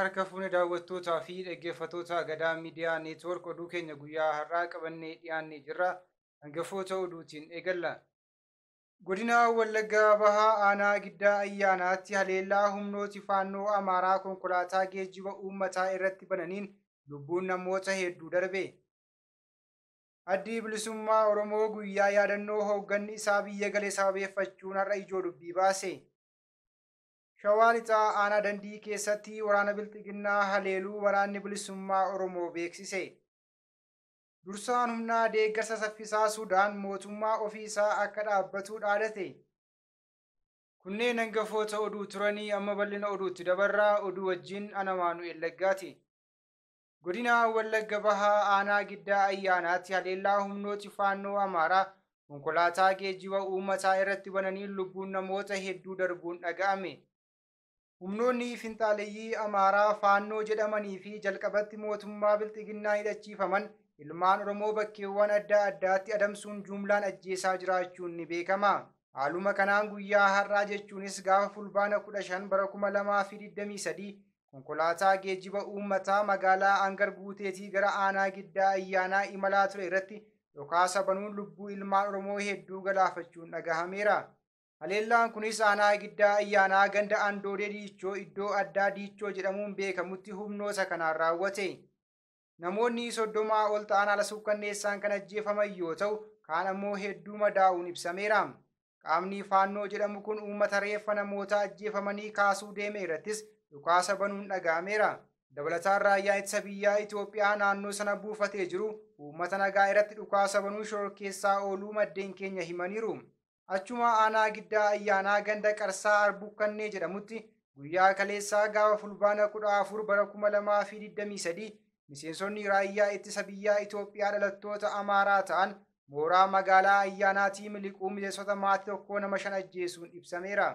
Harka fuune daawwattootaa fi dhaggeeffattoota Gadaa Miidiyaa Neetwoork oduu keenya guyyaa har'aa qabannee dhiyaannee jirra. Hangafoota oduutiin eegalla. Godina Wallaggaa Bahaa Aanaa Giddaa Ayyaanaatti haleellaa humnooti faannoo Amaaraa konkolaataa geejjiba uummataa irratti bananiin lubbuun namoota hedduu darbe. Addi Bilisummaa Oromoo guyyaa yaadannoo hoogganni isaa biyya gale sababeeffachuun har'a ijoo dubbii baase. Shawaa Lixaa Aanaa Dandii keessatti waraana Bilxiginnaa haleeluu waraanni Bilisummaa Oromoo beeksise. Dursaan humnaa deeggarsa saffisaa Sudaan mootummaa ofii isaa akka dhaabbatu dhaadate. Kunneen hangafoota oduu turanii amma bal'ina oduutti dabarraa oduu wajjin ana Maanu'el Laggaati. Godina Wallagga Bahaa Aanaa Giddaa Ayyaanaatti haleellaa humnooti faannoo Amaaraa konkolaataa geejjiba uummataa irratti bananiin lubbuun namoota hedduu darbuun dhaga'ame. Humnoonni finxaaleyyii Amaaraa faannoo jedhamanii fi jalqabatti mootummaa Bilxiginnaa hidhachiifaman ilmaan Oromoo bakkeewwan adda addaatti adamsuun jumlaan ajjeesaa jiraachuun ni beekama. Haaluma kanaan guyyaa har'aa jechuunis gaafa fulbaana 15 bara 2023 konkolaataa geejjiba uummataa magaalaa Angar Guuteetii gara Aanaa Giddaa Ayyaanaa imalaa ture irratti dhukaasa banuun lubbuu ilmaan Oromoo hedduu galaafachuun dhagahameera. Haleellaan kunis Aanaa Giddaa Ayyaanaa ganda Andoodee Diichoo iddoo addaa Diichoo jedhamuun beekamutti humnoota kanaan raawwate. Namoonni 30 ol ta'an haala suukkanneessaan kan ajjeefaman yoo ta'u, kaan ammoo hedduu madaa'uun ibsameera. Qaamni faannoo jedhamu kun uummata reeffa namoota ajjeefamanii kaasuu deeme irrattis dhukaasa banuun dhaga'ameera. Dabalataan raayyaan ittisa biyyaa Itoophiyaa naannoo sana buufatee jiru uummata nagaa irratti dhukaasa banuun shororkeessaa ooluu maddeen keenya himaniiru. Achuma Aanaa Giddaa Ayyaanaa ganda Qarsaa Arbukkannee jedhamutti guyyaa kaleessaa gaafa fulbaana 14 bara 2023 miseensonni raayyaa ittisa biyyaa Itoophiyaa dhalattoota Amaaraa ta'an mooraa magaalaa Ayyaanaatii miliquu miseensota maatii tokkoo nama 5 ajjeesuun ibsameera.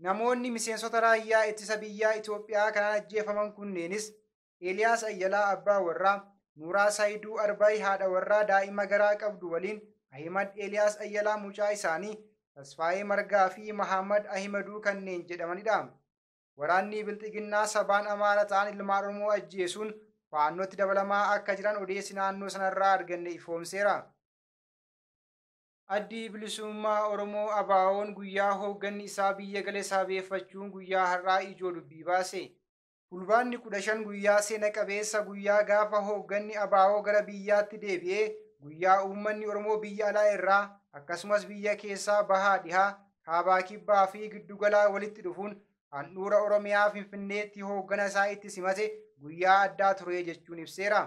Namoonni miseensota raayyaa ittisa biyyaa Itoophiyaa kanaan ajjeefaman kunneenis Eeliyaas Ayyalaa Abbaa Warraa, Nuuraa Saayiduu Arbaay haadha warraa daa'ima garaa qabdu waliin Ahimad Eeliyaas Ayyalaa mucaa isaanii, Tasfaayee Margaa fi Mahammad Ahimaduu kanneen jedhamanidha. Waraanni Bilxiginnaa sabaan Amaara ta'an ilmaan Oromoo ajjeesuun faannootti dabalamaa akka jiran odeessi naannoo sanarraa arganne ifoomseera. Addi Bilisummaa Oromoo ABO'n guyyaa hoogganni isaa biyya gale sababeeffachuun guyyaa har'aa ijoo dubbii baase. Fulbaanni 15 guyyaa seena qabeessa guyyaa gaafa hoogganni ABO gara biyyaatti deebi'ee guyyaa uummanni Oromoo biyya alaa irraa akkasumas biyya keessaa bahaa dhihaa kaabaa kibbaa fi giddugalaa walitti dhufuun handhuura Oromiyaa Finfinneetti hooggana isaa itti simate guyyaa addaa ture jechuun ibseera.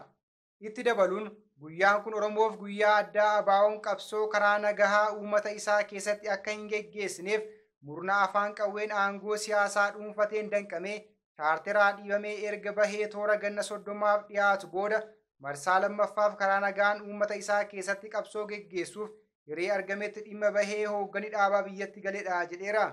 Itti dabaluun guyyaan kun Oromoof guyyaa addaa ABO'n qabsoo karaa nagahaa uummata isaa keessatti akka hin geggeessineef murna afaan qawween aangoo siyaasaa dhuunfateen danqamee chaarteraa dhiibamee erga bahee toora ganna 30 dhiyaatu booda marsaa lammaffaaf karaa nagaan uummata isaa keessatti qabsoo geggeessuuf hiree argametti dhimma bahee hooggani dhaabaa biyyatti galedha jedheera.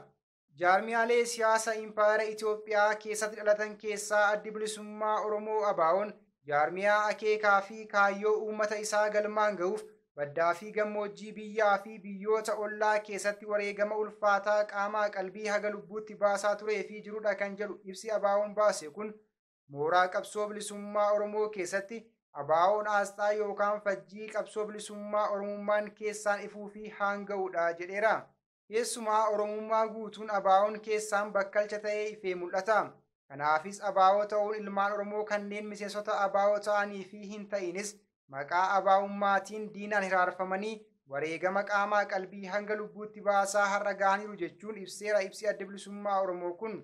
Jaarmiyaalee siyaasa impaayera Itoophiyaa keessatti dhalatan keessaa Addi Bilisummaa Oromoo ABO'n jaarmiyaa akeekaa fi kaayyoo uummata isaa galmaan ga'uuf baddaa fi gammoojjii biyyaa fi biyyoota ollaa keessatti wareegama ulfaataa qaamaa qalbii haga lubbuutti baasaa turee fi jirudha kan jedhu ibsi ABO'n baase kun mooraa qabsoo bilisummaa Oromoo keessatti ABO'n aasxaa yookaan fajjii qabsoo bilisummaa Oromummaan keessaan ifuu fi haanga'uudha jedheera. Keessumaa Oromummaa guutuun ABO'n keessaan bakkalcha ta'ee ifee mul'ata. Kanaafis ABO ta'uun ilmaan Oromoo kanneen miseensota ABO ta'anii fi hin ta'inis maqaa ABO'ummaatiin diinaan hiraarfamanii wareegama qaamaa qalbii hanga lubbuutti baasaa har'a ga'aniiru jechuun ibseera ibsi Adda Bilisummaa Oromoo kun.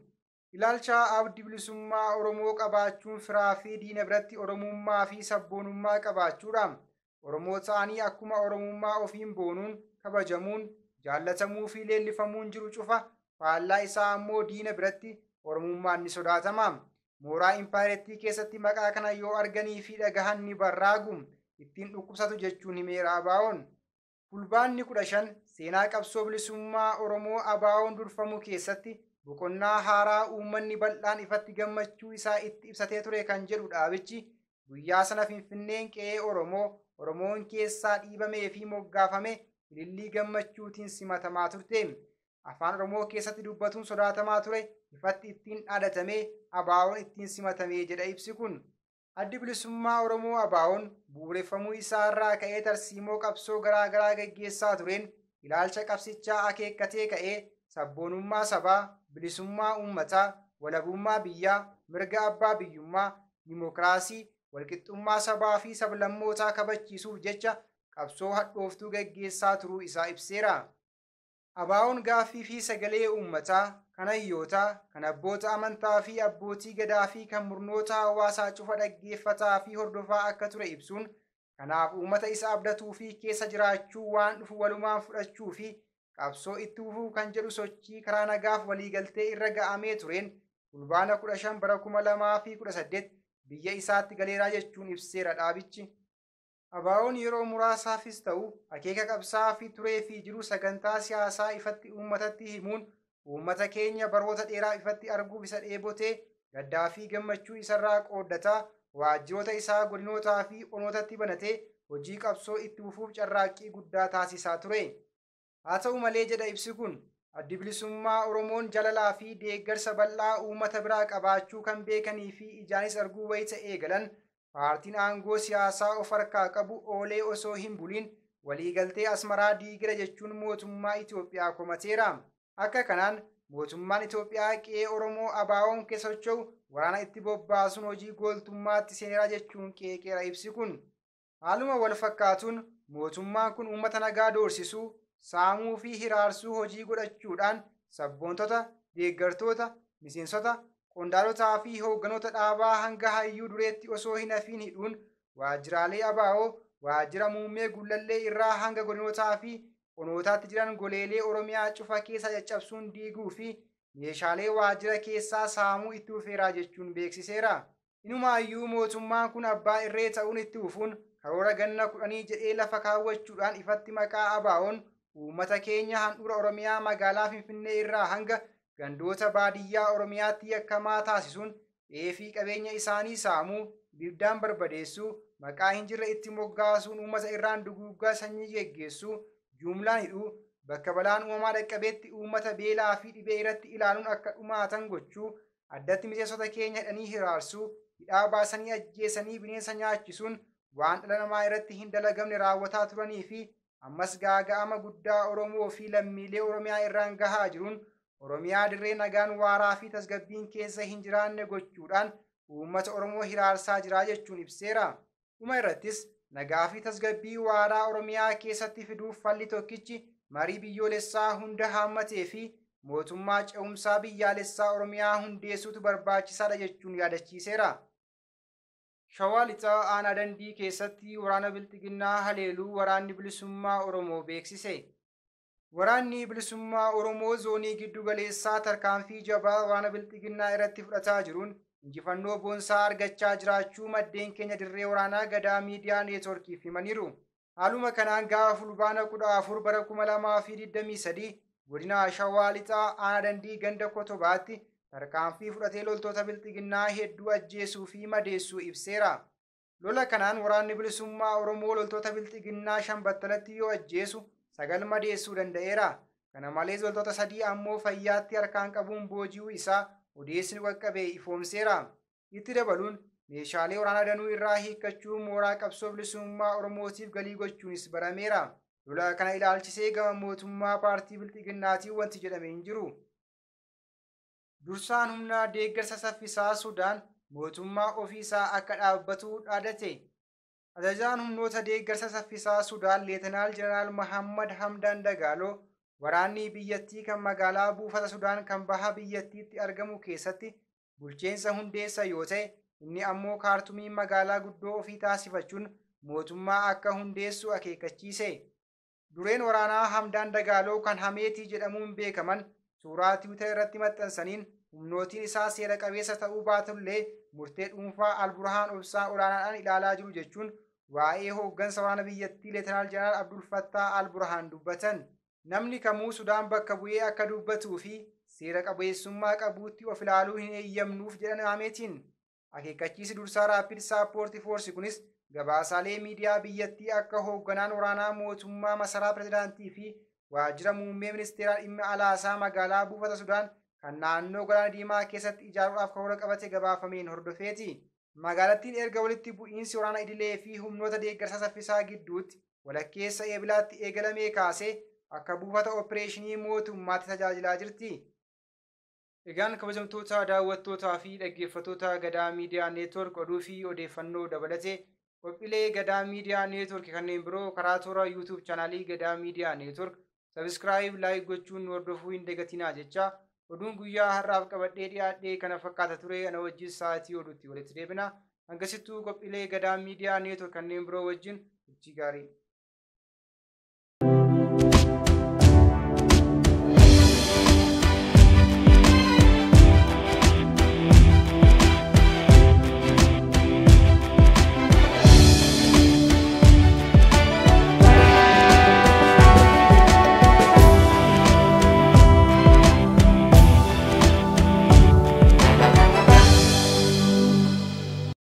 Ilaalcha Addi Bilisummaa Oromoo qabaachuun firaa fi diina biratti Oromummaa fi sabboonummaa qabaachuudha. Oromoo ta'anii akkuma Oromummaa ofiin boonuun, kabajamuun, jaallatamuu fi leellifamuun jiru cufa faallaa isaa ammoo diina biratti Oromummaan ni sodaatama. Mooraa impaayirettii keessatti maqaa kana yoo arganii fi dhagahan ni barraagu ittiin dhukkubsatu jechuun himeera ABO'n. Fulbaanni 15 seenaa qabsoo bilisummaa Oromoo ABO'n durfamu keessatti boqonnaa haaraa uummanni bal'aan ifatti gammachuu isaa itti ibsatee ture kan jedhu dhaabichi guyyaa sana Finfinneen qe'ee Oromoo Oromoon keessaa dhiibamee fi moggaafame ilillii gammachuutiin simatamaa turte. afaan Oromoo keessatti dubbatuun sodaatamaa ture ifatti ittiin dhaadatamee ABO'n ittiin simatamee jedha ibsi kun. Addi bilisummaa Oromoo ABO'n bu'uureffamuu isaa irraa ka'ee tarsiimoo qabsoo garaa garaa gaggeessaa tureen ilaalcha qabsichaa akeekkatee ka'ee sabboonummaa sabaa, bilisummaa uummataa, walabummaa biyyaa, mirga abbaa biyyummaa, dimookiraasii, walqixxummaa sabaa fi sablammootaa kabachiisuuf jecha qabsoo hadhooftuu gaggeessaa turuu isaa ibseera. ABO'n gaaffii fi sagalee uummataa, kan hayyootaa, kan abboota amantaa fi abbootii gadaa fi kan murnoota hawaasaa cufa dhaggeeffataa fi hordofaa akka ture ibsuun kanaaf uummata isa abdatuu fi keessa jiraachuu waan dhufu walumaan fudhachuu fi qabsoo itti fufuu kan jedhu sochii karaa nagaaf waliigaltee irra ga'amee tureen Fulbaana 15 bara 2018 biyya isaatti galeeraa jechuun ibseera dhaabichi. ABO'n yeroo muraasaafis ta'u akeeka qabsaa fi turee fi jiru sagantaa siyaasaa ifatti uummatatti himuun uummata keenya baroota dheeraa ifatti arguuf isa dheebotee gaddaa fi gammachuu isarraa qooddataa waajjiroota isaa godinootaa fi onootatti banatee hojii qabsoo itti fufuuf carraaqqii guddaa taasisaa ture. Haa ta'u malee jedha ibsi kun addi bilisummaa Oromoon jalalaa fi deeggarsa bal'aa uummata biraa qabaachuu kan beekanii fi ijaanis arguu wayita eegalan paartiin aangoo siyaasaa of harkaa qabu oolee osoo hin buliin waliigaltee Asmaraa diigera jechuun mootummaa Itoophiyaa komateera. Akka kanaan mootummaan Itoophiyaa qe'ee Oromoo ABO'n keessa socho'u waraana itti bobbaasuun hojii gooltummaatti seeneera jechuun qeeqeera ibsi kun. Haaluma wal fakkaatuun mootummaan kun uummata nagaa doorsisuu, saamuu fi hiraarsuu hojii godhachuudhaan sabboontota, deeggartoota, miseensota, qondaalotaa fi hoogganoota dhaabaa hanga hayyuu dureetti osoo hin hafiin hidhuun waajjiraalee ABO, waajjira muummee Gullallee irraa hanga godinootaa fi onootaatti jiran goleelee Oromiyaa cufa keessa caccabsuun diiguu fi meeshaalee waajjira keessaa saamuu itti fufeera jechuun beeksiseera. Inumaayyuu mootummaan kun abbaa irree ta'uun itti fufuun karoora ganna 10 jedhee lafa kaawwachuudhaan ifatti maqaa ABO'n uummata keenya handhuura Oromiyaa magaalaa Finfinnee irraa hanga gandoota baadiyyaa Oromiyaatti yakkamaa taasisuun qe'ee qabeenya isaanii saamuu, ibiddaan barbadeessuu, maqaa hin jirre itti moggaasuun uummata irraan duguuggaa sanyii geggeessuu, jumlaan hidhuu, bakka balaan uumamaa dhaqqabeetti uummata beelaa fi dhibee irratti ilaaluun akka dhumaatan gochuu, addatti miseensota keenya hidhanii hiraarsuu, hidhaa baasanii ajjeesanii bineensa nyaachisuun waan dhala namaa irratti hin dalagamne raawwataa turanii fi ammas gaaga'ama guddaa Oromoo fi lammiilee Oromiyaa irraan gahaa jiruun Oromiyaa dirree nagaan waaraa fi tasgabbiin keessa hin jiraanne gochuudhaan uummata Oromoo hiraarsaa jira jechuun ibseera. Dhuma irrattis nagaa fi tasgabbii waaraa Oromiyaa keessatti fiduuf falli tokkichi marii biyyoolessaa hunda haammatee fi mootummaa ce'umsaa biyyaalessaa Oromiyaa hundeessuutu barbaachisaadha jechuun yaadachiiseera. Shawaa Lixaa Aanaa Dandii keessatti waraana Bilxiginnaa haleeluu waraanni bilisummaa Oromoo beeksise. Waraanni bilisummaa Oromoo zoonii giddu galeessaa tarkaanfii jabaa waraana Bilxiginnaa irratti fudhataa jiruun injifannoo boonsaa argachaa jiraachuu maddeen keenya dirree waraanaa Gadaa Miidiyaa Neetworkiif himaniiru. Haaluma kanaan gaafa Fulbaana 14 bara 2023 godina Shawaa Lixaa Aanaa Dandii ganda Kotobaatti tarkaanfii fudhatee loltoota Bilxiginnaa hedduu ajjeesuu fi madeessuu ibseera. Lola kanaan waraanni bilisummaa Oromoo loltoota Bilxiginnaa 5 battalatti yoo ajjeesu 9 madeessuu danda'eera. Kana malees loltoota 3 ammoo fayyaatti harkaan qabuun booji'uu isaa odeessni qaqqabee ifoomseera. Itti dabaluun meeshaalee waraanaa danuu irraa hiikkachuu mooraa qabsoo bilisummaa Oromootiif galii gochuunis barameera. Lola kana ilaalchisee gama mootummaa paartii Bilxiginnaatiin wanti jedhame hin jiru. Dursaan humna deeggarsa saffisaa Sudaan mootummaa ofiisaa akka dhaabbatu dhaadate. Ajajaan humnoota deeggarsa saffisaa Sudaan Leetanaal Jeneraal Mahammad Hamdaan Dagaaloo waraanni biyyattii kan magaalaa buufata Sudaan kan baha biyyattiitti argamu keessatti bulchiinsa hundeessa yoo ta'e inni ammoo Kaartumii magaalaa guddoo ofii taasifachuun mootummaa akka hundeessu akeekkachiise. Dureen waraanaa Hamdaan Dagaaloo kan Hameetii jedhamuun beekaman suuraa Tiwiitar irratti maxxansaniin humnootiin isaa seera qabeessa ta'uu baatullee murtee dhuunfaa Alburhaan obsaa olaanaadhaan ilaalaa jiru jechuun waa'ee hooggansa waraana biyyattii Leetanaal Jeneraal Abdul Fattaa Alburhaan dubbatan. Namni kamuu Sudaan bakka bu'ee akka dubbatuu fi seera qabeessummaa qabuutti of ilaaluu hin eeyyamnuuf jedhan Hameetiin. Akeekkachiisi dursaa Raapid Saappoorti Foorsi kunis gabaasaalee miidiyaa biyyattii akka hoogganaan waraanaa mootummaa masaraa pirezidaantii fi waajjira muummee ministeeraa dhimma alaasaa magaalaa buufata Sudaan kan naannoo Galaana Diimaa keessatti ijaaruudhaaf karoora qabate gabaafameen hordofeeti. Magaalattiin erga walitti bu'iinsi waraana idilee fi humnoota deeggarsa saffisaa gidduutti walakkeessa Eebilaatti eegalamee kaasee akka buufata opereeshinii mootummaatti tajaajilaa jirti. Egaan kabajamtoota daawwattootaa fi dhaggeeffattoota Gadaa Miidiyaa Neetwork, oduu fi odeeffannoo dabalatee qophiilee Gadaa Miidiyaa Neetwork kanneen biroo karaa toora YouTube chaanaalii Gadaa Miidiyaa Neetwork subscribe, like gochuun nu hordofuu hin dagatinaa jecha, oduun guyyaa har'aaf qabadhee dhiyaadhee kana fakkaata ture. Ana wajjin sa'aatii oduutti walitti deebina. Hangasittuu qophiilee Gadaa Miidiyaa Neetwork kanneen biroo wajjin turtii gaarii.